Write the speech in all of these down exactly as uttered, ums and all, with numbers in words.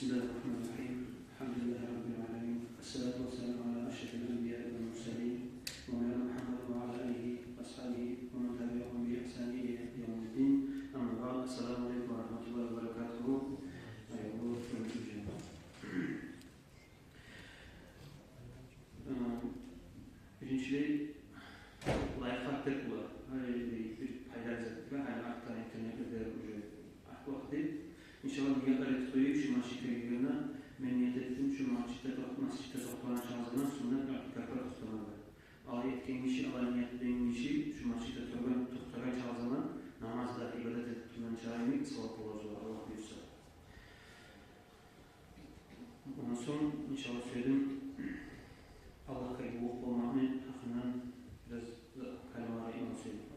بسم الله الرحمن الرحيم. الحمد لله رب العالمين. الصلاة والسلام على أشرف الأنبياء والمرسلين، مولانا محمد وعلى آله وأصحابه ومن تبعهم بإحسان إلى يوم الدين. أما بعد، السلام عليكم ورحمة الله وبركاته. Аявлу гьюрметли жамаат. Э, биринчилей, лайфхак деп бола. Гьали бир пайдалы зат деп, гьали артда интернетлерде уже артып къалды. Иншаллагь, ният этип къоюп, шу межитге гиргенде мен ният этдим, шу межитде ток-, межитде токътагъан чакъы заман суннат иътикафгъа токътамагъа. Алай этген гиши, алай ният этген гиши шу межитде тургъан, токътагъан чакъы заман намазда ибадат этип тургъан чакъы йимик савап болажакъ, Аллагь буюрса. Ондан сонг, иншаллагь, сюйдюм Аллагьгъа ювукъ болмакъны гьакъындан бираз да калималар айтма сюйдюм.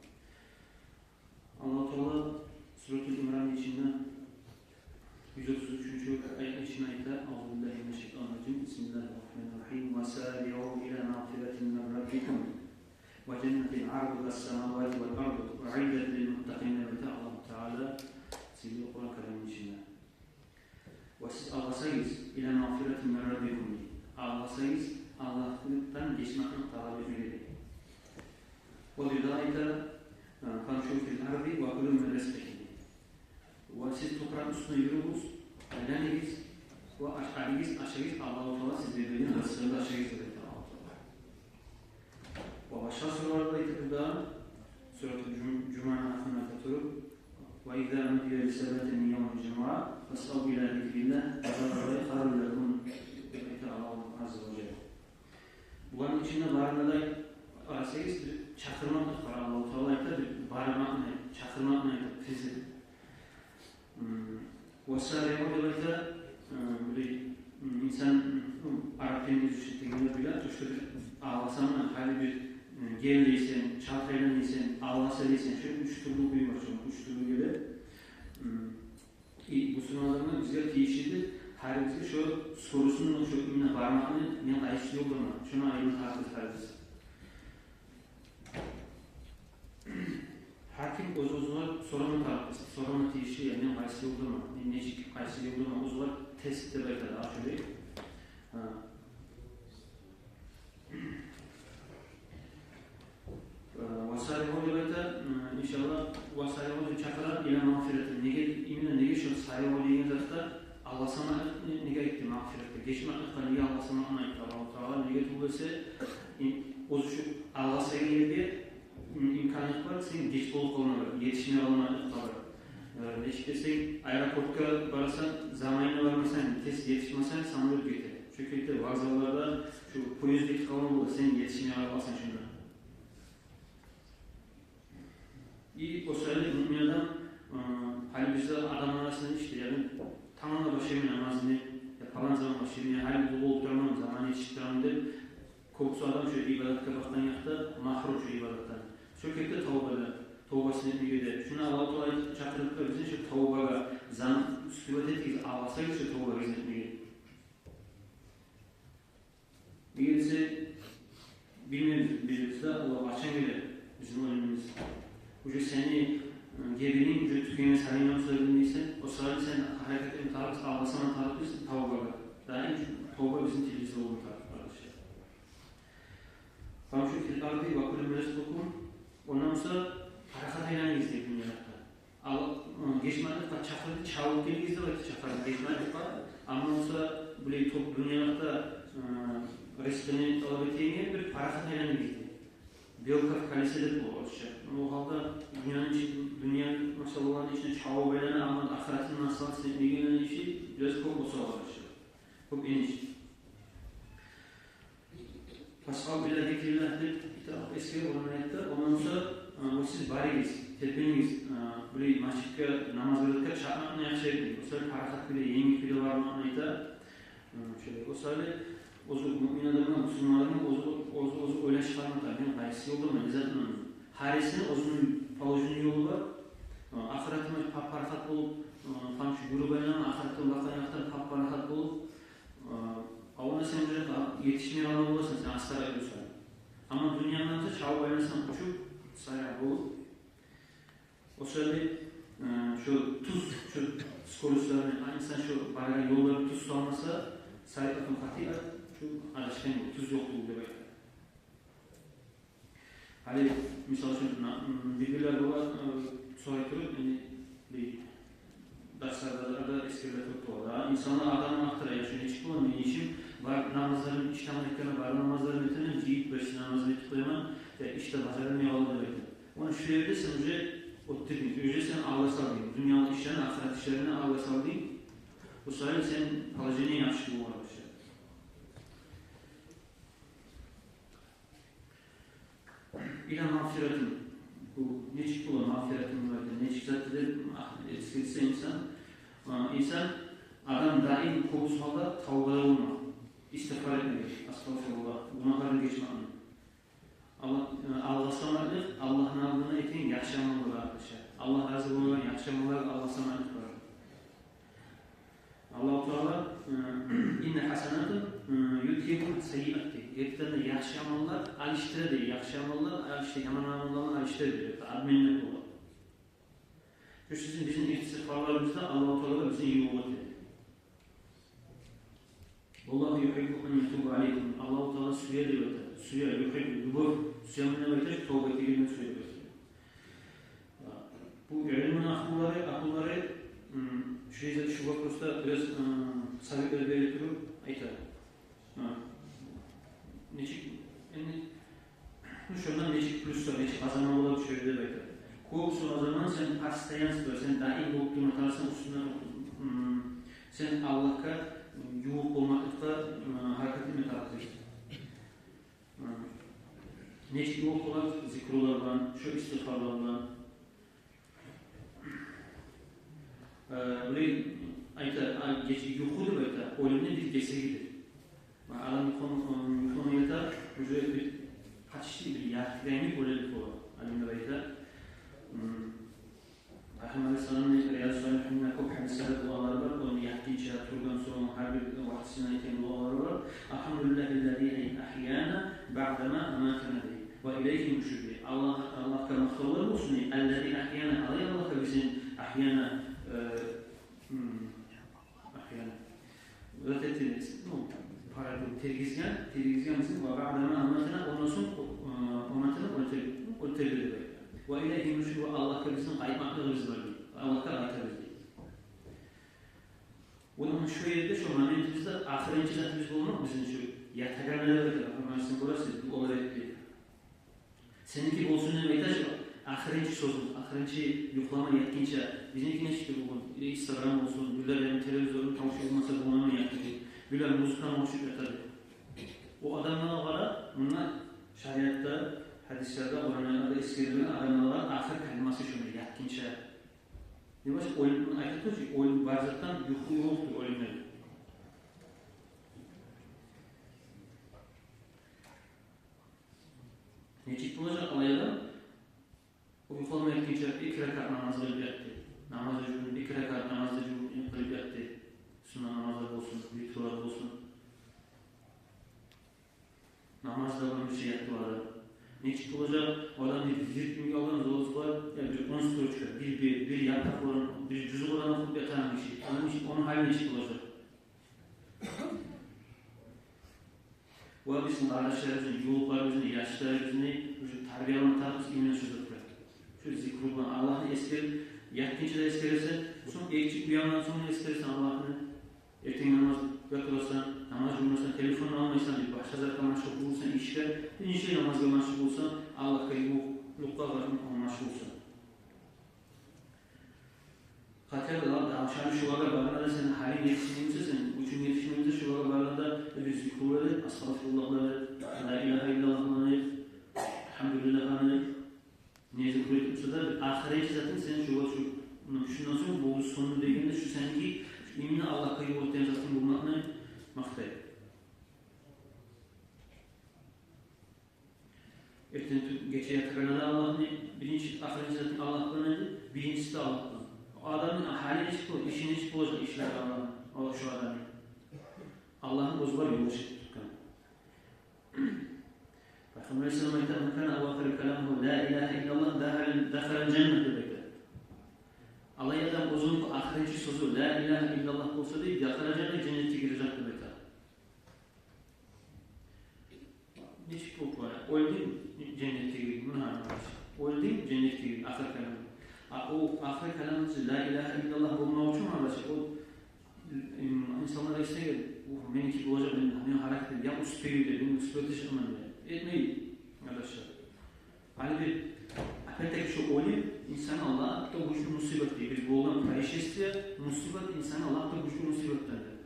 Аллагьу Таала Суратул Имранны ичинде юз отуз уьчюнчю аятны ичинде айта: أعوذ بالله من الشيطان الرجيم. بسم الله الرحمن الرحيم. وسارعوا إلى مغفرة من ربكم وجنة عرضها السماوات والأرض أعدت للمتقين деп айта Аллагьу Таала сыйлы Къуран каламны ичинде. Ва сиз алгъасагъыз, إلى مغفرة من ربكم, алгъасагъыз Аллагьдан гечмекни талап этмеге деп. Ва бир де айта, э, فامشوا في الأرض وكلوا من رزقه. Ва сиз топуракъны уьстюнде юрюгюз, айланыгъыз, ва аш-, алыгъыз, ашагъыз, Аллагьу Таала сизге берген рызкъыны ашагъыз деп айта Аллагьу Таала. Ва башгъа сураларда айта бу да, Суратул Жум-, Жуманы гьакъында айта туруп: وإذا نودي للصلاة من يوم الجمعة فاسعوا إلى ذكر الله وذروا البيع خير لكم деп айта Аллагьу азза ва жалла. Буланы ичинде барында да къарасагъыз, бир чакъырмакълыкъ бар. Аллагьу Таала айта, бир бармакъны, чакъырмакъны айта, призыв. М, وسارعوا деп айта, э, бир, м, инсан, м, арап тилин изучать этегенлер биле, то, что бир алгъасама, гьали бир, м, гел дейсен, чалт айлан дейсен, алгъаса дейсен, шо уьч тюрлю кюй бар, шо уьч тюрлю геле. М, и бусурман адамлар бизге тийишли, гьарибизге шо сорусун, шо именно бармакъны мен къайсы ёлдаман, шону айрым тартып гьарибиз. Гьар ким оьз-оьзюне сорама тарыкъ, сорама тийишли, яни, мен къайсы ёлдаман, мен нечик, къайсы ёлдаман, оьзюне тест деп айтады, а, шолай. Гьа. Э, وسارعوا деп айта, э, иншаллагь, وسارعوا деп чакъыра إلى مغفرة. Неге, именно неге шо سارعوا деген затда алгъасама, э, неге айтды, магъфиратгъа, гечмекликге неге алгъасамакъны айтды Аллагьу Таала? Неге тюгюл эсе, и, оьзю шу алгъасагъан ерге, м, имканлыкъ бар сен геч болуп къалмагъа, етишмей къалмакълыкъ бар. Э, нечик десенг, аэропортгъа барасан, заманында бармасанг, тез етишмесенг, самолёт гете. Шо кюйде вокзалларда шу поезд гетип къалгъан бола, сен етишмей къаласан шонда. И осалли муъмин адам, э, гьали бизде адамлар арасында ишде, яни, тангала башлайман намазны, я палан заман башлайман, я гьали уллу болуп тураман, заман етишип тураман деп, кёбюсю адам шо ибадатгъа бакъгъан якъда магьрум шо ибадатдан. Шо кюйде тавба да, тавбасын этмеге де. Шону Аллагьу Таала чакъырып тура бизин шо тавбагъа, зам-, успевать этигиз, алгъасагъыз шо тавбагъызны этмеге. Неге десе, билмейбиз, билебиз де, Аллагь къачан геле, бизин оьлюмюбюз. Уже сени, э, гебининг уже тюкенге салынгъан буса билмейсен, о саялы сен гьаракат этме тарыкъ, алгъасама тарыкъ биз тавбагъа. Даим тавба бизин тилибизде болма тарыкъ, къардашлар. فامشوا في الأرض وكلوا من رزقه. Ондан буса парахат айланыгъыз дей дюньялыкъда. Ал, ы, гечмекликге чакъырды, чабып гелигиз деп айтды, чакъырды гечмекликге. Амма буса булай тёп дюньялыкъда, ы, ризкъыны талап этегенге бир парахат айланыгъыз дей. Белка в колесе деп бола орусча. О гьалда дюньяны ичи-, дюнья масъалаланы ичинде чабып айлана, амма ахыратны насип этмегенлени иши бираз кёп болса къардашлар. Кёп эниш. فاسعوا إلى ذكر الله деп, итак, эсгере болгъан аятда, ондан сонг, э, о сиз барыгъыз, терпенигиз, э, булай межитге, намаз къылмагъа чакъмакъны яхшы этигиз. О саялы парахат булан, енгил булан бармакъны айта. Э, шолай, о саялы оьзю муъмин адамгъа, бусурман адамгъа оьзю, оьзю, оьзю ойлашып къарама тарыкъ, мен къайсы ёлдаман, не затман. Гьарисини оьзюню положенный ёлу бар. Э, ахыратына пап-парахат болуп, э, тамчы юрюп айланма, ахыратгъа бакъгъан якъдан пап-парахат болуп, э, а онда сен уже етишмей къалма боласан, сен астаракъ юрюсенг. Амма дюньяны чабып айлансанг, учуп, сария болуп, о саялы, э, шо туз, шо скорость Гёрюнюшлерин, а, инсан шу барагъан ёлларын тюз салмаса, саикъатун хатиа, шу адашгъан ёл, тюз ёл тюгюл деп айта. Гьали, мисал учун, на-, м, бир-бирлер бола, э, сорай туруп, яни, бир дарсларда да эсгериле туруп бола. Инсанлар адамны ахтара, я, шу нечик бола, мени ишим бар, намазларым, иш намаз этгенде бар, намазларым этемен, жыйып бир иш намазын этип къояман, я, иш де бажарылмай къалды деп айта. Ону шу ерде сен уже оьтдюрдюнг, уже сен алгъа салдынг, дюньялы ишлени, ахырат ишлени алгъа салдынг. Бу саялы сени положениенг яхшы болмай башлай. Ила магъфиратин. Бу нечик бола магъфиратин, нечик зат деп, а, эсгерсе инсан, а, инсан, адам даим кёбюсю гьалда тавбада болма, истигъфар этме, астагъфируллагь, гюнагьларын гечмекни. Аллагь, э, алгъасамакълыкъ, Аллагьны алдына этеген яхшы амаллар, къардашлар. Аллагь рази болагъан яхшы амаллар, алгъасамакълыкъ бар. Аллагьу Таала, э, инна хасанату, э, юзгьибна сайиат дей. Гертиден де яхшы амаллар алышдыра дей, яхшы амаллар алышдыра, яман амалланы алышдыра дей. Обменник бола. Шу сизин, бизин истигъфарларыбызда Аллагьу Таала да бизин ювукъ эте. Валлагьу юхиббу ан ятуба алейкум. Аллагьу Таала сюе деп айта. Сюе, юхиббу, любовь, сюемен деп айта, шу тавба этегенни сюе деп айта. Бу илмуну ахлулары, ахлулары, м, шу ерде, шу вопросда бираз, м, советлер бере туруп айта. Гьа. Нечик, энни, ну, шондан нечик плюс бар, нечик къазанма бола шу ерде деп айта. Кёбюсю къазанма сен постоянство, сен даим болуп турма тарыкъсан уьстюнде, м, сен Аллагьгъа ювукъ болмакълыкъда, м, гьаракат этме тарыкъсан. М, нечик ювукъ болар? Зикрулар булан, шу истигъфарлар булан. Э, булай айта, а, гече юху деп айта, оьлюмню бир гесегидир. Ма, адам юху-, юхудан ята, уже бир къачды, бир ярты гайны оьле деп бола. Алимлер айта, м, Пайхаммар алейгьиссаламны Риядус-Салигьинде кёп гьадислери, дуалары бар. Ону ятгъынча, тургъан сонг, гьар бир вакътисинде айтагъан дуалары бар. Алхамдулиллагьи ллази ахьяна баъдама аматана дей. Ва илайгьи нушур дей. Аллагь, Аллагьгъа макътавлар болсун дей. Аллази ахьяна, алай Аллагьгъа бизин ахьяна, э, м, ахьяна. Зат этди, ну, парадигм тергизген, тергизген бизин, ва баъдама аматана, ондан сонг, э, аматана, оьлтюр-, оьлтюрдю деп айта. Ва илайгьи нушур, ва Аллагьгъа бизин къайтмакълыгъыбыз бар дей. Аллагьгъа къайтабыз дей. Ондан шу ерде, шу моментибизде ахырынчы затыбыз болмакъ бизин шу ятагъанда да, Пайхаммар алейгьиссалам, гёресиз, дуалар этди. Сеники болсун деп айта шу ахырынчы сёзюнг, ахырынчы юхлама ятгъынча. Бизинки нечик де болгъан, э, Инстаграм болсун, биревлер, яни, телевизорну тавушу болмаса, булан ятды. Биревлер музыканы къошуп ятады. О адамлагъа къара, мунда шариатда, гьадислерде, Къуранда эсгерилген адамлагъа ахыр калимасы шону ятгъынча. Не баш, оьлюм, айта туруп, оьлюм бар затдан юху ёкъдур, оьлюмден. Нечик болажакъ алай адам? О юхлама ятгъынча эки ракаат намаз къылып ятды. Намаз жувунуп, эки ракаат намаз да жувунуп къылып ятды. Сунна намазлар болсун, витрулар болсун. Намаз да бар, бир шей ятды о адам. Нечик болажакъ? О адам бир вирд алгъан, зор-зор, я бир он строчка, бир, бир, бир япыракъ Къуран, бир жюз Къуран охуп ятагъан гиши. Ону, ону гьалы нечик болажакъ? Ва бизин къардашларыбызны, ювукъларыбызны, яшларыбызны уже тарбиялама тарыкъбыз именно шу затгъа. Шу зикру булан Аллагьны эсгер, ятгъынча да эсгересен, сонг эртен уянагъан сонг да эсгересен Аллагьны. Эртен намазгъа турасан, намаз жувунасан, телефонну алмайсан, бир башгъа затгъа машгъул боласан, ишге, биринчи намазгъа машгъул боласан, Аллагьгъа ювукълукъгъа машгъул боласан. Хотя бы, ла, дагъы шаны шулагъа баргъанда да сени гьалынг етишмеймисе, сени гючюнг етишмеймисе, шулагъа баргъанда да бир зикрулар эт, астагъфируллагьлар эт, ла илагьа иллаллагьлар эт, альгьамдулиллагьлар эт. Не зикру этип турса да, ахырынчы затынг сен шулагъа шу, ну, шундан сонг болду, сонду дегенде, шу сеники именно Аллагьгъа ювукъ этеген затынг болмакъны макътай. Эртен ту-, гече ятагъанда да Аллагьны, биринчи, ахырынчы затын Аллагь булан эди, биринчиси де Аллагь булан. О адамны гьалы нечик болажакъ, иши нечик болажакъ, ишлери Аллагьны, о, шу адамны. Аллагьны оьзю бар ёлу этип тутгъан. Пайхаммар алейгьиссалам айта: «Ман кана ахиру каламигьи ла илагьа иллаллагь, дахалал, дахалал жанна», — деп айта. Алай адам оьзюню ахырынчы сёзю «Ла илагьа иллаллагь» болса, дей, якъарагъан женнетге гирежек деп айта. Нечик болуп бара? Оьлдюнг, женнетге гирдинг. Муна, къардашлар. Оьлдюнг, женнетге гирдинг. Ахыр калам. А о ахыр калам ичи «Ла илагьа иллаллагь» болмакъ учун, къардашлар, о, м, инсанлар эсине геле: «Ух, меники болажакъ, мен, мен гьаракат этейим, я успею», — деп, «мен успеть этежекмен», — деп. Этмей, къардашлар. Гьали бир, опять-таки, шо оьлюм инсан Аллагь да гючлю мусибат дей. Бир болгъан происшествие, мусибат инсан Аллагь да гючлю мусибатдан дей.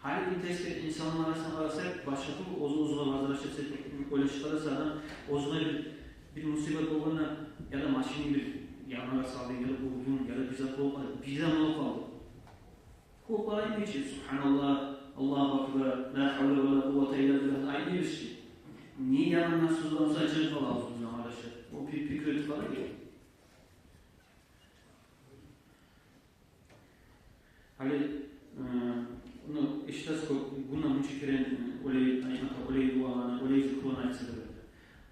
Гьали бир терс инсанланы арасына къарасакъ, башгъа тюгюл, оьзю оьзюне возвращаться этип, ойлашып къараса адам, оьзюне бир, бир мусибат болгъанда, яда машинни бир янгъа салдынг, яда урдунг, яда бир зат болуп къалды, бир зат болуп къалды. Кёп къараймы эсе: «Субгьаналлагь, Аллагьу акбар, ла гьавла ва ла къуввата илла биллагь» айтмайбыз чы. Не яман насыбыздан буса чыгъып къала авзубуздан, къардашлар. О пи-, пикру этип къарайыкъ. Гьали, э, ну, эшитесиз кёп, гюнде мунча керен, э, олай айтмакъ, олай дуаланы, олай зикруланы айтса деп айта.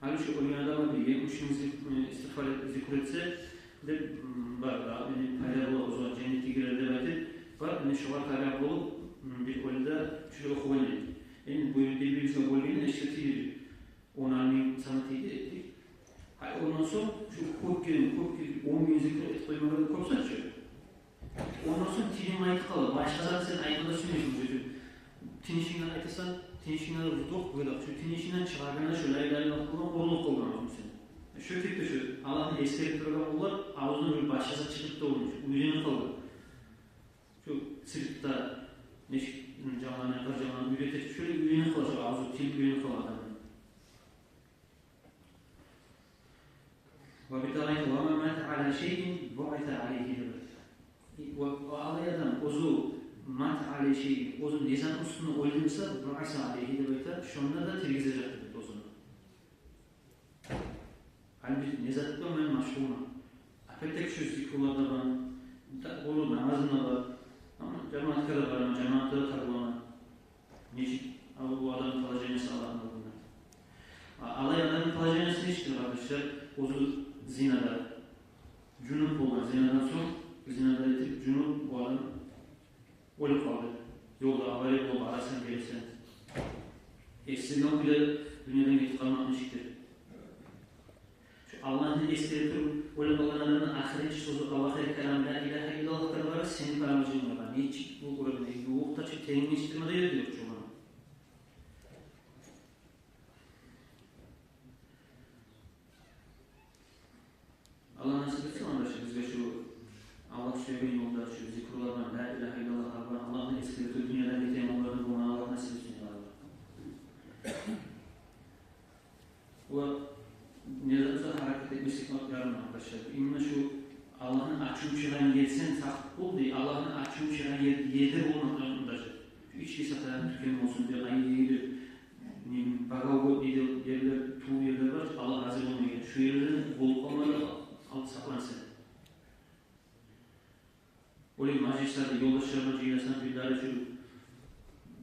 Гьали шо оьлген адам бир етмиш минг зик-, э, истигъфар эт-, зикру этсе деп, м, бар, да, яни пайда бола, оьзю женнетге гирер деп айтып, бар, яни шогъар таби болуп, м, бир оьлюде шулай охугъан эди. Энди бу бир-бирибизге бёлгенде эшитдик, он минг саны тийди, этдик. Гьай, ондан сонг шу кёп керен, кёп керен, он минг зикру этип къоймагъа да кёп зат чы. Ондан сонг тилинг айтып къала, башгъа зат сен айтма да сюймейсен уже. Тынышынгдан айтасан, тынышынгдан вдох, выдох. Шу тынышынгдан чыгъаргъанда шу ла илагьа иллаллагь къылгъан, орлукъ къылгъан боласан сен. Шу кепде шу Аллагьны эсгерип турагъан къуллар авзундан бир башгъа зат чыгъып да болмай, уьйренип къалгъан. Шу циркде нечик жанланы, къыр жанланы уьйретежек, шолай уьйренип къала, шу авзу, тил уьйренип къала адамны. Ва битагъайта ва ман мата ала шайин буъиса алайгьи деп айта. Ва, ва алай адам оьзю мата ала шайин, оьзю не затны уьстюнде оьлген буса, буъиса алайгьи деп айта, шонда да тиргизежек деп айта оьзюн. Гьали биз не зат булан мен машгъулман? Опять-таки шу зикрулар да бар, да, олай намазым да бар. Амма жамаатгъа да бараман, жамаатда да табуламан. Нечик, а, бу адамны положениясы Аллагьны алдында? А, алай адамны положениясы нечикдир, къардашлар? Оьзю зинада, жунуп болгъан, зинадан сонг, зинада этип, жунуп, бу адам оьлюп къалды. Ёлда авария болуп, барасан, гелесен. Эсингден къуйда дюньядан гетип къалмакъ нечикдир? Шу Аллагьны эсгере туруп оьлюп къалгъан адамны ахырынчы сёзю, ахыр калам ла илагьа иллаллагь да бар, сени парамажыгъынг да бар. Нечик бу уровень, ювукъ да чы, тенг нечикдир, ма да ерде ёкъ чы оланы. Аллагь насип этсин, къардашлар, бизге шу Аллагь сюеген ёлда, шу зикрулар булан, ла илагьа иллаллагь булан, Аллагьны эсгере туруп дюньядан гетеген къуллардан болма Аллагь насип этсин, я Аллагь. Ва не затгъа гьаракат этмесек ярамай, къардашлар. Именно шу Аллагьны ачуву чыгъагъан ер, сен сакъ бол дей, Аллагьны ачуву чыгъагъан ер, ерде болмакъ ярамай даже. Шу ички сатагъан тюкен болсун, бир къайын ери, не, богоугодный ерлер, тюгюл ерлер бар, Аллагь рази болмайгъан. Шу ерлерден болуп къалма да, ал, сакълан сен. Олай мажлислерде ёлдашлар булан жыйыласан, бир дагъы шу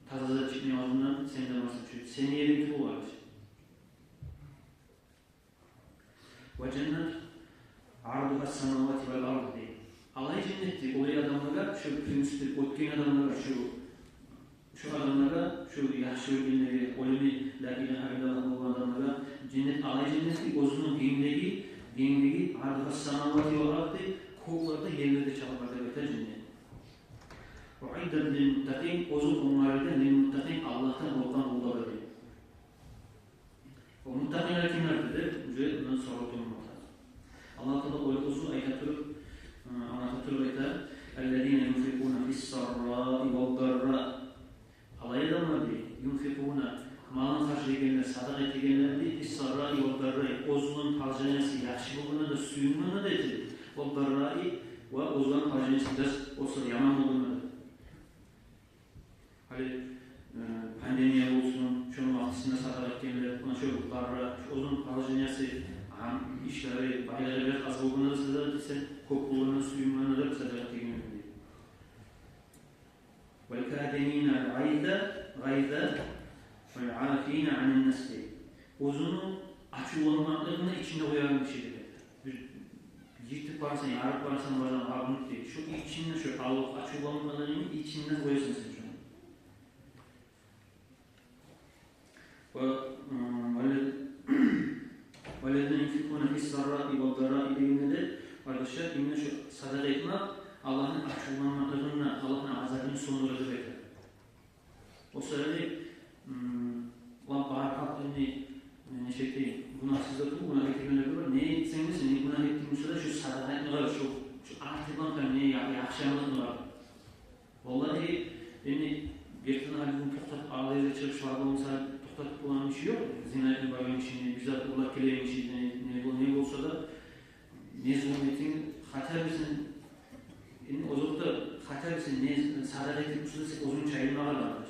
таза зат чыкъмай авзунгдан, сен де барасан, шу сени еринг тюгюл, къардашлар. Ва жаннат ардугьа ссамавату вал ард дей. Алай женнет дей олай адамлагъа, шу принцип, оьтген адамлагъа, шу, шу адамлагъа, шу яхшы оьлгенлеге, оьлюмю ла илагьа иллаллагь болгъан адамлагъа женнет, алай женнет дей, оьзюню генглиги, генглиги ардугьа ссамавату вал ард дей, кёклер де, ерлер де чакъы бар деп айта женнет. Уиддат лил муттакъин, оьзю онгарылгъан лил муттакъин, Аллагьдан къоркъгъан къуллагъа дей. О муттакъинлер кимлердир деп, уже мундан сорав тувмагъа. Аллагь Таала оьзю айта туруп, э, англата туруп айта: «Аллазина юнфикъуна фис сарраи вад дарра». Алай адамлар дей, юнфикъуна, малын харжлайгъанлар, садагъа этегенлер дей, фис сарраи вад дарраи, оьзюню положениясы яхшы болгъанда да, сююнгенде де этеди. Вад дарраи, ва оьзюню положениясы бираз болса яман болгъанда да. Гьали, э, пандемия болсун, шону вакътисинде садагъа этгенлер, муна шо барра, шо оьзюню положениясы, гьам ишлери, байлыгъы бираз аз болгъанда да садагъа этсе, кёп болгъанда, сююнгенде де садагъа этегенлер дей. Вал казимина ал гъайза, гъайза, вал афина анин нас дей. Оьзюню ачувланмакълыгъын ичинде къоягъан гиши деп айта. Бир йыртып барасан, ярып барасан, бажан абнут дей. Шо ичи Ичинде шо Аллагь ачувланмакълыгъынгны ичинде къоясан сен шону. Ва, м, валле-, валлазина юнфикъуна фис-сарраи вад-дарраи дегенде де, къардашлар, именно шо садагъа этмек Аллагьны ачувланмакълыгъын, Аллагьны азабын сёндюре деп айта. О саялы, м, ва бар халкъ энни, э, нечик де гюнагьсыз да тюгюл, гюнагь этегенлер де бар. Не этсенг де сен, не гюнагь этдинг буса да, шо садагъа этме къара, шо, шо артындан къара, не я-, яхшы амал этме къара. Валлагь, энни гертиден гьали бугюн токътатып, алай да чыгъып, шолар болмаса токътатып болагъан иш ёкъ. Зина этме барагъан кишини, бир зат урлап гелеген кишини, не бол-, не болса да, не зулму этсенг, хата бир сен, энни озокъда, хата бир сен не садагъа этип буса да, сен оьзюнг чайылма къара, къардаш.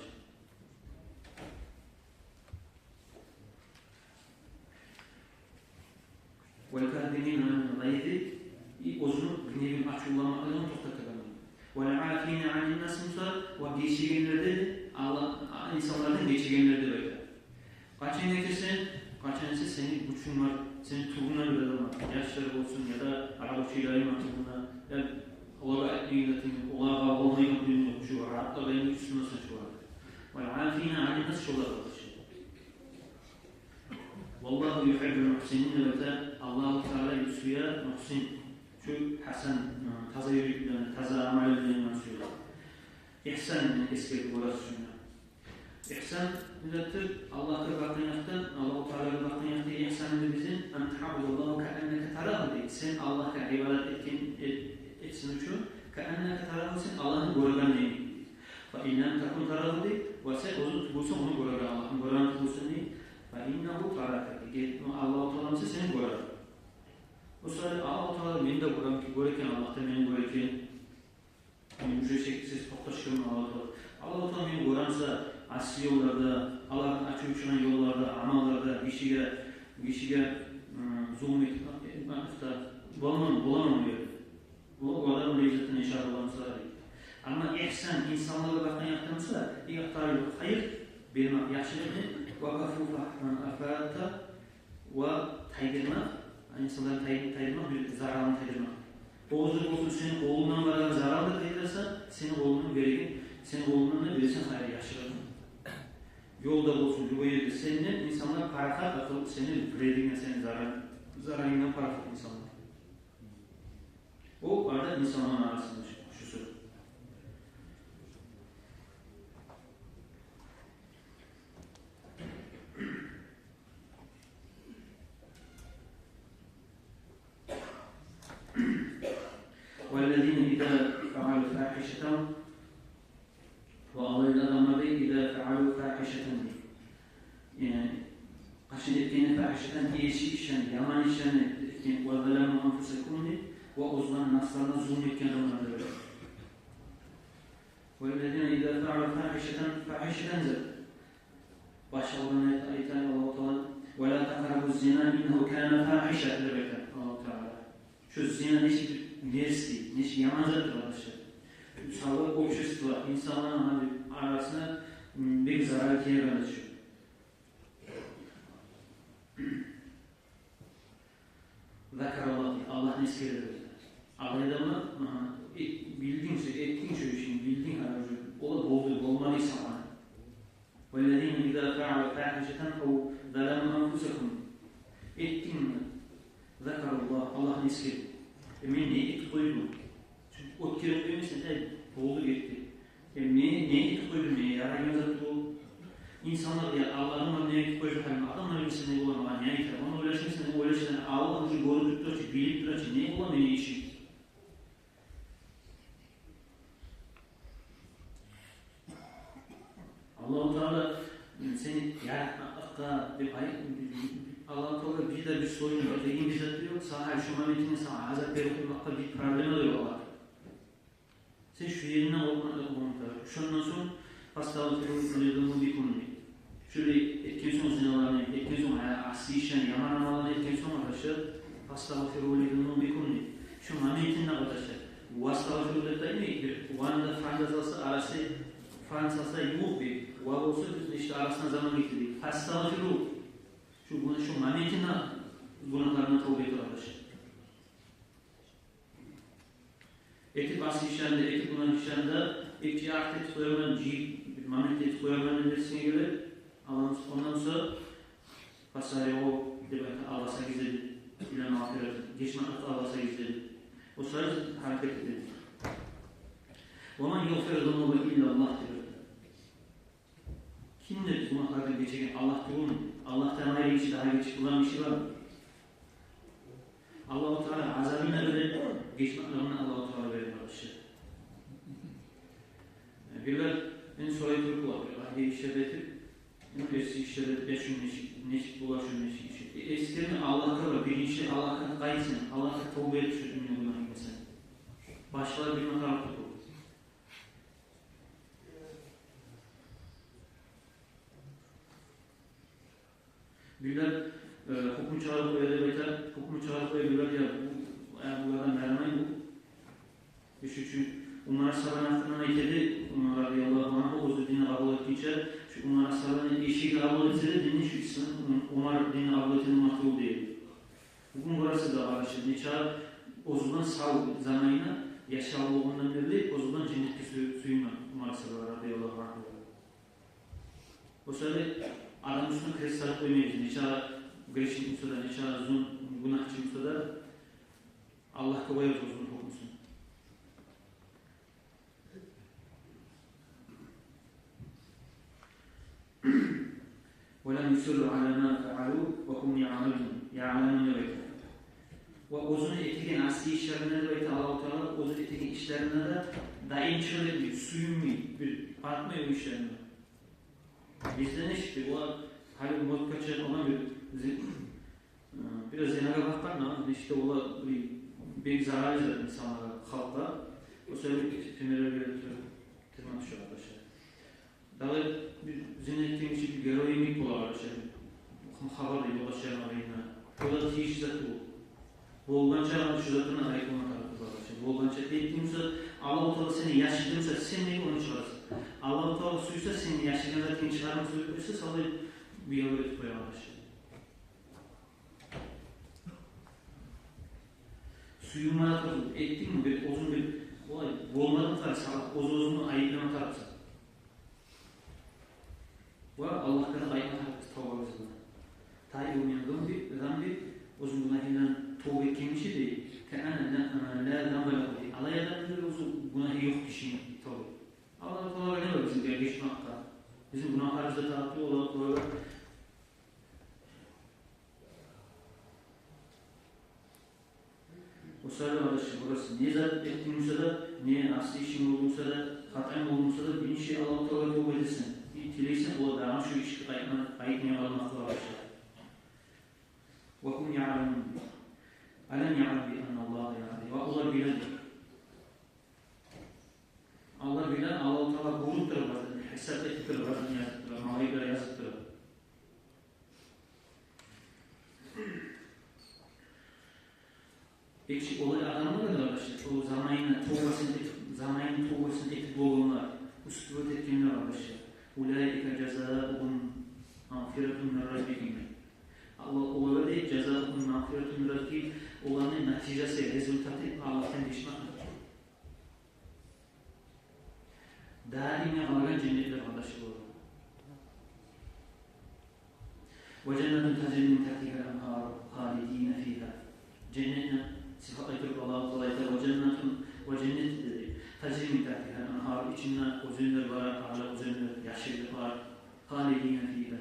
Валь-казимина аниль-гъайзи, и оьзюню гневин, ачувланмакълыгъын токътатагъан. Валь-афина анин-нас буса, ва гечегенлер де, Аллагь, а, инсанлардан гечегенлер де деп айта. Къачан гечесен, къачан эсе сени гючюнг бар, сени тюбюнгде бир адам бар. Яшлар болсун, яда рабочийлер бар тюбюнгде, я олагъа айтмайгъан затынг, олагъа къавгъа болмайгъан кюйде, шо рагьатлыкъ, энни уьстюнде сен шолар. Валь-афина анин-нас, шолар бар. Валлагьу юхиббуль мухсинин деп айта, Аллагьу Таала сюе мухсин. Шо гьасан, ы, таза юрюклени, таза амалланы сюе. Игьсан, яни, эсгерип болар шону. Игьсан не затдыр? Аллагьгъа бакъгъан якъдан, Аллагьу Таалагъа бакъгъан якъда игьсан не бизин? Ан таъбудаллагьа кааннака тарагьу, дей. Сен Аллагьгъа ибадат этген, эт-, этсин учун, кааннака тарагьу, сен Аллагьны гёреген йимик. Фа ин лам такун тарагьу, дей, ва сен оьзюнг тюгюлсен ону гёреген, Аллагьны гёреген тюгюлсен, дей. Фа иннагьу ярака, дей. Аллагьу Таала буса сени гёре. О саялы Аллагьу Таала мени де гёре, гёре экен, Аллагь да мени гёре экен. Мен уже шексиз токъташгъанман Аллагьу Таала. Аллагьу Таала мени гёре буса, асси ёлларда, Аллагьны ачуву чыгъагъан ёлларда, амалларда, гишиге, гишиге, м, зулму этип, этип, этип боламан, боламан бу ерде. О, о адам леззетин иншаллагь алса, дей. Амма игьсан, инсанлагъа бакъгъан якъдан буса, игътиёру хайыр, бермек яхшылыкъны, ва каффу ан аффати, ва тайдырмакъ, инсанланы тай-, тайдырмакъ, бир заралны тайдырмакъ. О оьзю болсун, сени къолунгдан барагъан заралны тайдырасан, сени къолунгдан береген, сени къолунгдан да бересен хайыр, яхшылыкъны. Ёлда болсун, любой ерде сенден инсанлар парахат, акъыл, сени вредингден, сени зарал-, заралынгдан парахат инсанлар. О бары да инсанланы арасында шу, шу сёз. Валлазина иза фаалу фахишатан, ва алай адамлар, дей, иза фаалу фахишатан, дей. Яни, къачан этгенде фахишатан, эрши ишни, яман ишни этген, ва заламу анфусагьум, дей, ва оьзлени нафсларына зулму этген адамлар, дей. Валлазина иза фаалу фахишатан, фахишатан зат. Башгъа Къуранда айта, айта Аллагьу Таала: «Ва ла такърабуз зина, иннагьу кана фахишатан», — деп айта Аллагьу Таала. Шу зина нечик мерзкий, нечик яман затдыр, къардашлар. Шу савлай общество, инсанланы арасына, м, бек зарал тиеген зат шу. Закараллагь, Аллагьны эсгере. Алай адамлар, агьа, э, билдинг сен, этдинг шу ишни, билдинг, гьали уже, олар болду, болмады сагъа. Валлазина иза фаалу фахишатан ав заламу анфусагьум. Этдинг, закараллагь, Аллагьны эсгер. Э, мен не этип къойдум? Оьтгерип къоймайсан, эй, болду, гетди. Э, мен не этип къойдум, мен ярайгъан зат бу. Инсанлар, я, Аллагьым, не этип къойдум, гьали адамлар билсе не бола, магъа не айтар? Ону ойлашмайсан, ойлашсанг, Аллагь уже гёрюп тура чы, билип тура чы, не бола мени ишим? Аллагьу Таала, м, сени яратмакълыкъгъа деп ай-, Аллагьу Таала бир де бир сёз, бир де бир зат да ёкъ, сагъа шу моментинде сагъа азап берип къоймакъгъа бир проблема да ёкъ Аллагьны. Сен шу еринден къоркъмакъ болмакъ тарыкъ. Шондан сонг, «Фастагъфиру ли зунубикум», — дей. Шулай этген сонг, зиналаны этген сонг, а-, асси ишлени, яман амалланы этген сонг, къардашлар, «Фастагъфиру ли зунубикум», — дей. Шу моментинде, къардашлар, «вастагъфиру» деп де айтмай, бир «ва»ны да, «фа»ны да салса, арасы, «фа»ны салса, ювукъ бир «ва» болса, биз нечик арасына заман гетирдик. «Фастагъфиру». Шу, муна шу моментинде гюнагьларындан товба эте, къардашлар. Этип Асси ишлени де этип, гюнагь ишлени де, эки арт этип къоярман, жыйып, бир момент этип къоярман деп эсинге геле. Алгъан, ондан сонг «фасаригъу» деп айта, алгъасагъыз деп, «иля магъфиратин», гечмекликге алгъасагъыз деп. О саялы гьаракат этегиз. «Ва ман ягъфиру зунуба илля Аллагь» деп айта. Кимдир гюнагьлардан гечеген? Аллагь тюгюлмю? Аллагьдан айры гечип, дагъы гечип болагъан гиши бармы? Аллагьу Таала азабын да бере, гечмеклигин Аллагьу Таала бере, къардашлар. Бирлер, мен сорай туруп бола, бир гьайы ишлер этип, мен эсси ишлер этип, я шуну нечик, нечик бола, шуну нечик иш. Э, эсгерме, Аллагьгъа бар, биринчи Аллагьгъа къайт сен, Аллагьгъа товба эт, шу дюнья гюнагь этмесенг. Башгъалар билме тарыкъ тюгюл. Бирлер, э, гьукму чыгъарып къоя деп айта, гьукму чыгъарып къоя бирлер, я бу, я бу адам ярамай бу. Иш учун Умар асгьабаны гьакъындан айта эди, Умар радияллагьу ангьу, оьзю динни къабул этгинче, шу Умар асгьабаны эши къабул этсе де динни, шу ислам, Умар динни къабул этген уммат тюгюл дей. Бугюн гёресиз де, къардашлар, нече оьзюнден сав заманына яшавлугъундан берли оьзюнден женнетге сюю-, сююнген Умар асгьаба радияллагьу ангьу. О саялы адам уьстюне крест салып къоймайбыз. Нече грешник буса да, нече зун-, гюнагьчы буса да, Аллагьгъа къоябыз оьзюню гьукмусун. «Ва лам юсирру аля ма фаалу ва гьум яъламун». Яъламун деп айта. Ва оьзюню этеген асси ишлерине деп айта Аллагьу Таала, оьзю этеген ишлерине де даим чыгъып этмей, сююнмей, бир батмай о ишлерине. Бизден эшитди, олар гьали модгъа чыгъып, олар бир зи-, э, бираз зинагъа бакъгъан, нечик де олар бир бек зараллы зат инсангъа, халкъгъа. О саялы примерлер берип туруп, тилиме тюше, къардашлар. Дагъы бир зина этген гиши бир герой йимик бола, къардашлар. Хабар да ёлдашына, къардашлына. О да тийишли зат бу. Болгъанча шу затдан айрылма тарыкъ, къардашлар. Болгъанча этдинг буса, Аллагьу Таала сени яшыргъан буса, сен неге ону чыгъарасан? Аллагьу Таала сюйсе, сени яшыргъан затынгны чыгъарма сюйсе, савлай бир ерге этип къоя, къардашлар. Сююнме тарыкъ, этдингми бир, оьзюнг бир, олай болмадынг тарыкъ, сагъа оьз-оьзюнгню айыплама тарыкъсан. Ва Аллагьгъа къайтма тарыкъбыз тавбабыз булан. Таибун мин занби, занби, оьзюню гюнагьындан тавба этген гиши дей, каанна ла занба лагьу дей. Алай адам дей, оьзю гюнагьы ёкъ гишини тавба. Аллагьу Таалагъа не бар бизин гечмекге? Бизин гюнагьларыбыз да тартылып, Аллагьу Таала О саялы, къардашлар, бурасы не зат этдинг буса да, не асси ишинг болду буса да, хатанг болду буса да, биринчи Аллагьу Таалагъа тавба этесен. И тилейсен, о дагъы шу ишге къайтма, къайтмай къалмакъ, къардашлар. Ва гьум яъламун. Алам яълам би анна Аллагьа яълам. Ва олар биле. Олар биле, Аллагьу Таала гёрюп тура барын, гьисап этип тура барын, язып тура, малайиклер язып тура. Экши олай адамлар да, къардашлар, о заманына товбасын этип, заманына товбасын этип болгъанлар, уьстюнлюк этгенлер, къардашлар. Улаика жазаугьум магъфиратун мин раббигьим. Аллагь олагъа дей, жазаугьум магъфиратун мин раббигьим, оланы натижасы, результаты Аллагьдан гечмек. Даимге къалгъан женнетлер, къардашлар. Ва жаннатун тажри мин тахтигьал анхар халидина фигьа. Женнетни сыпатлай туруп Аллагьу Таала айта, ва жаннатун, ва женнет деди. Тажри мин тахтигьал анхар, ичинде оьзенлер бар, къара оьзенлер, яшыллыкъ бар. Халидина фигьа.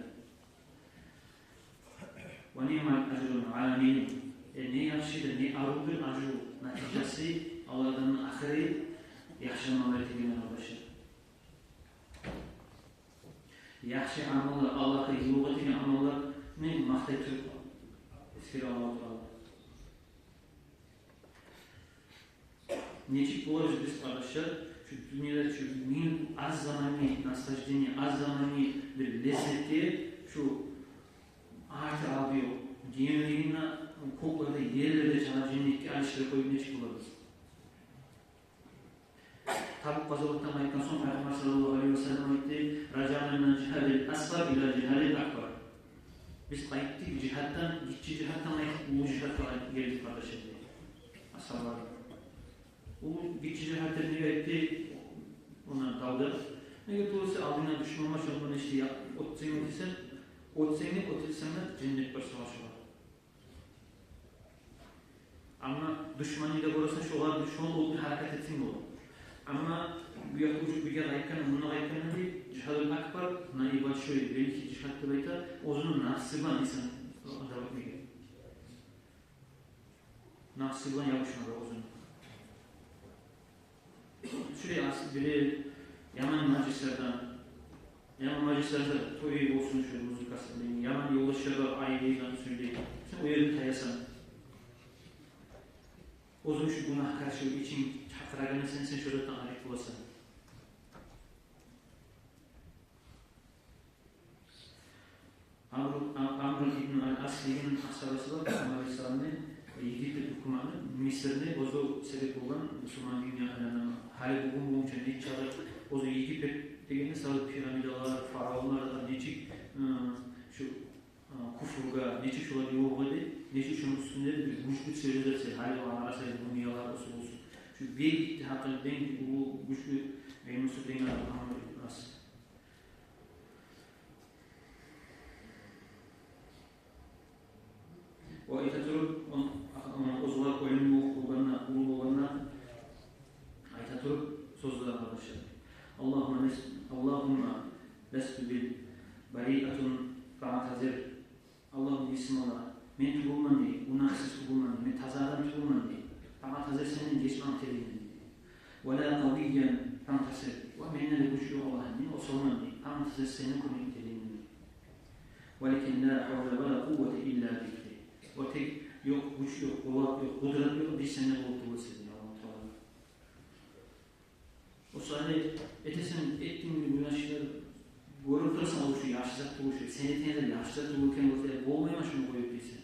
Ва ниъма ажрул амилин. Э, не яхшы да, не арив бир ажру, натижасы, оланы ахыры яхшы амаллар этегенлер, къардашлар. Яхшы амаллар, Аллагьгъа ювукъ этеген амалланы макътай туруп эсгере Аллагьу Таала. Нечик болабыз биз, къардашлар, шу дюньяда шу минут аз заманны наслаждение, аз заманны бир леззетге шу арты-алды ёкъ. Дюнья дегенни кёклерде, ерлерде чакъы женнетге алышдырып къоюп нечик болабыз? Табук къазаватдан къайтгъан сонг Пайхаммар саллаллагьу алайгьи ва саллам айтды: «Ражаъна минал жигьадил асгъар илал жигьадил акбар». Биз къайтдыкъ жигьаддан, гиччи жигьаддан къайтдыкъ, уллу жигьадгъа гелдик, къардашлар, дей асгьабалар. Уллу Гиччи жигьат деп неге айтды? Ондан далда. Неге тюгюл де алдынга душман бар, шону булан ишди я, от сен, от сен, от сен, от сен, женнет бар сагъа шогъар. Амма душманны да гёресен, шогъар, шону олтур гьаракат этсенг бола. Амма бу якъ учуп бирге къайтгъан, мунда къайтгъан деп, жигьадул акбар, наиболь шой, великий жигьад деп айта, оьзюню напсы булан инсан дават этмеге. Напсы булан ябушмагъа оьзюню. Шулай ас-, бир яман мажлислерден, яман мажлислерде той болсун, шо музыкасы булан, яман ёлдашлар бар, айрыдан сёйлей. Сен о ерден таясан. Оьзюнг шу гюнагькар, шу ичинг чакъырагъан сен, сен шо затдан арек боласан. Амр, Ам-, Амр ибн аль-Ас деген асгьабасы бар, Пайхаммар алейгьиссаламны, Египет гьукуматны, Мисрни бозув себеп болгъан, бусурман динге айлангъан. Гьали бугюн болгъунча нече чакъы, оьзю Египет дегенде сав пирамидалар, фараонлар да нечик, ы, шу, ы, куфргъа, нечик шолар ёлугъа деп, нечик шону уьстюнде бир гючлю цивилизация, гьали о арасай мумиялар, оьсюп, оьсюп. Шу бек итти гьакъылдан, бек уллу, гючлю, гьей, мусулман адам Амр ибн Ас. Ва айта туруп, он, он, оьзлер оьлюм болгъанда, уллу болгъанда, айта туруп сёзлер, къардашлар. Аллагьумма лас-, Аллагьумма ласту би бариатин фаътазир. Аллагьым, есим Аллагь, мен тюгюлмен дей, гюнагьсыз тюгюлмен дей, мен таза адам тюгюлмен дей. Фаътазир, сенден гечмек тилеймен дей. Ва ла къавийян фантасир. Ва менде де гюч ёкъ, Аллагьым, мен осалман дей. Фантасир, сенден кёмек тилеймен дей. Валакин ла гьавла ва ла къуввата илла бик дей. Ва тек ёкъ гюч, ёкъ къуват, ёкъ къудрат, ёкъ бир сенде болуп тюгюл эсе дей Аллагьу Таала. О саялы этесен, этдинг гюнагьлар, гёрюп турасан, о шу яхшы зат тюгюл, шу сен этген зат яхшы зат тюгюл экенин гёрсенг, болмайман шуну къоюп дейсен.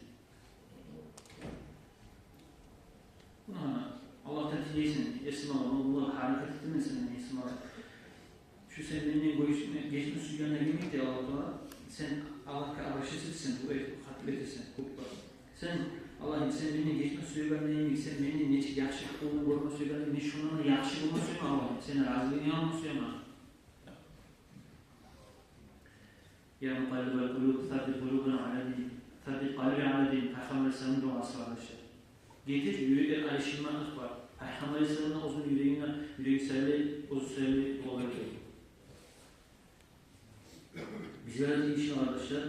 Муна, Аллагьдан тилейсен, есим Аллагь, муна булай гьаракат этемен сен, есим Аллагь. Шу сен менден гечме, гечме сюйгенликден йимик дей Аллагьу Таала, сен Аллагьгъа обращаться этесен, дуа этип, хатип этесен, кёп бар. Сен, Аллагьым, сен менден гечме сюйгенликден йимик, сен мени нечик яхшы гьакъылдан гёрме сюйгенликден, мен шондан да яхшы болма сюемен, Аллагьым, сени разилигинг алма сюемен. Я мукъаллибал къулуб, саббит къулубана ала дин, саббит къалби ала дин. Пайхаммар алейгьиссаламны дуасы, къардашлар. Гетип, юреклер алышынмакълыкъ бар. Пайхаммар алейгьиссаламны оьзюню юрегине, юреги сайлай, оьзю сайлай болар экен. Бизге де тийишли, къардашлар,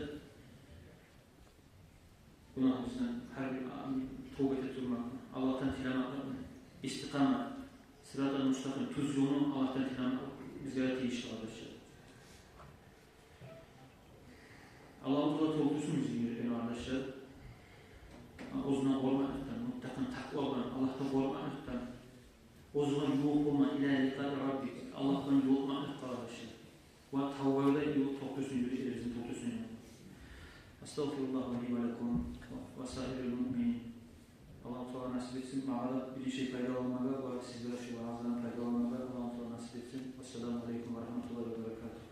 гюнагьыбыздан гьар бир, а, товба этип турмакъ, Аллагьдан тилемек, истикъамат, сыратал мустакъим, тюз ёлну Аллагьдан тилемек бизге де тийишли, къардашлар. Аллагьу Таала толтурсун бизин юреклени, къардашлар, оьзюнден къоркъмакълыкъдан, муттакъин, такъва булан, Аллагьдан къоркъмакълыкъдан, оьзюне ювукъ болма, иля ликъаи Раббик, Аллагь булан ювукъ болмакълыкъ, къардашлар. Ва тавбагъа да ювукъ толтурсун, юреклерибизни толтурсун. Астагъфируллагь ли ва лакум ва саирил муъминин. Аллагьу Таала насип этсин магъа да биринчи пайдаланмагъа ва сизге де шу вааздан пайдаланмагъа Аллагьу Таала насип этсин. Ассаламу алейкум ва рагьматуллагьи ва баракатугь.